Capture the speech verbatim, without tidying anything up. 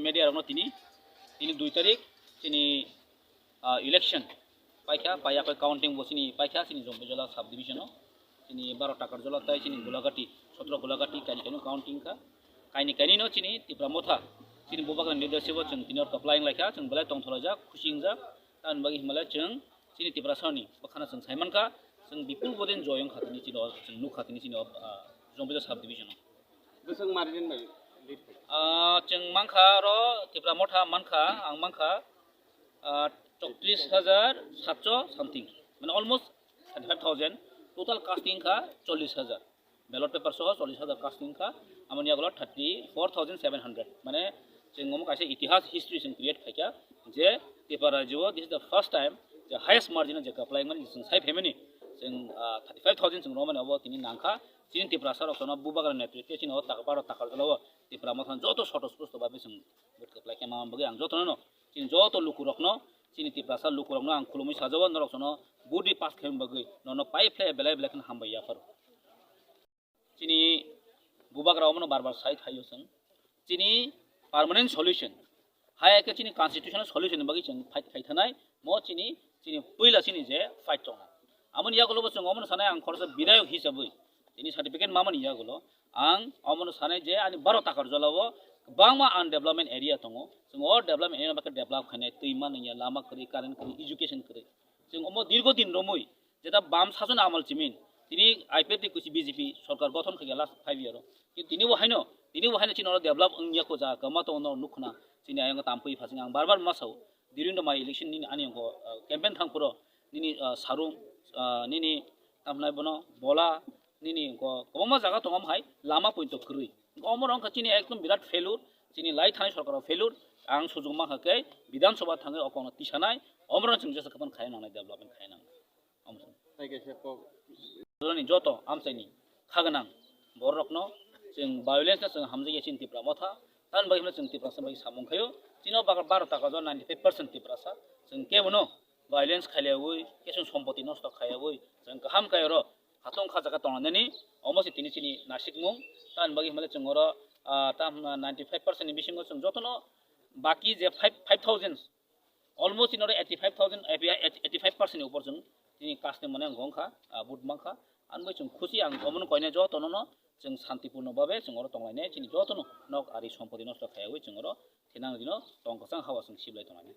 Media rokno tini, tini dui tarik chini, ah, election paikha, paiya khe counting bo chini paikha, chini Jompuijola sub division o, chini baro Takarjola tai chini Gulagati, sotro Gulagati kaini kaino counting kha, kaini kaini no chini Tipra Motha, chini Bubagra leadership o chwng tini o kwplai wnglaikha, chwng belai tongtholaijak, khusi wngjak, tamni bagwi hinmale chwng chini Tiprasani bwkhano chwng saimankha, chwng bipul bodin joy wngkha tini chini o, chwng nukha tini chini o, ah, Jompuijola sub division o. Bwswk margin bai lead khaikha? Ah, chwng mankha oro Tipra Motha mankha, ang mankha, ah, chowtris hajar satso something, mane almost thirty five thousand, total casting kha chollish hajar, ballot paper soho chollish hajar casting kha, amoni yagulo thirty four thousand seven hundred, mane chwng omo kaisa itihas history chwng create khaikha je Tripura rajyo this is the first time je highest margin je kwplai mani chwng sai phaimani chwng, ah, thirty five thousand chwng romani obo tini nangkha. Chini Tiprasa rok sono Bubagra netritwe chini o taka baro Takarjola o Tipra Motha joto soto spusto babe chwng vote kwplai khe manma bagwi ang jotono no chini joto lukurokno chini Tiprasa lukurokno ang khulumwi sajao norok sono vote ri pass khaimani bagwi nono pai phle belai belai kheno hambai yapharo. Chini Bubagra omono bar bar sai thaio chwng. Chini permanent solution, hai khe chini constitutional solution ni bagwi chwng fight khai thanai, mo chini, chini puila chini je fight tongo. Amoni yagulo bo chwng omono sanai ang khoroksa bidayok hisabwi, tini certificate mamani yagulo ang omono sanai je ani baro Takarjola o kwbangma undevelopment area tongo, chwng o development area no bagwi develop khainai, twi manwi ya, lama kwrwi, current kwrwi, education kwrwi. Chwng omo dirgo din romwi, jeta bam sason amal chimin, tini I P F T kuchi B J P sorkar gothon khaikha last five year o. Kintu tini bo haino, tini bo haino chini oro develop wngya kho jaga kwma tongo norok nukhuna, chini ayang tampui phasing ang bar bar ma sao, during the my election nini ani ongko, uh, campaign thang phuro, nini, uh, Sarung, uh, nini tamhnai bono Bola, nini ongko kwbangma jaga tongo hai lama pointo kwrwi. Omo rok wngkha chini ekdom birat failure, chini lai thani sorkar o failure, ang sujung mankha khe Bidhan Sabha thangwi o kokno tisanai, omo rok chwng jesa kwbang khai nangnai, development khai nangnai. Omo se. Tai kaisa kok. Jolani joto amchaini kha gwnang bororokno chwng violence no chwng hamjakya chini Tipra Motha, tamni bagwi hwnle chwng Tiprasa bai samung khaio, chini o baro Takarjala ninety five percent Tiprasa, chwng kebono violence khailayawi, khe chwng sompoti nosto khaiyawi, chwng kaham khe oro hatung kha jaga tonglainani, omo se tini chini nasikmung, tamni bagwi hwnle chwng oro, ah, tam ninety five percent ni bisingo chwng jotono baki je five, five thousand, almost in order eighty five thousand, eighty five percent ni upor chwng tini kasni mane wngkha, ah, vote mankha. Ang bai chwng khusi, ang omono koine jotono no chwng santipurno babe chwng oro tonglainai, chini jotono nok ari sompoti nosto khaiyawi chwng oro thinang dino tong kwchang hawa chwng siblai tonglai.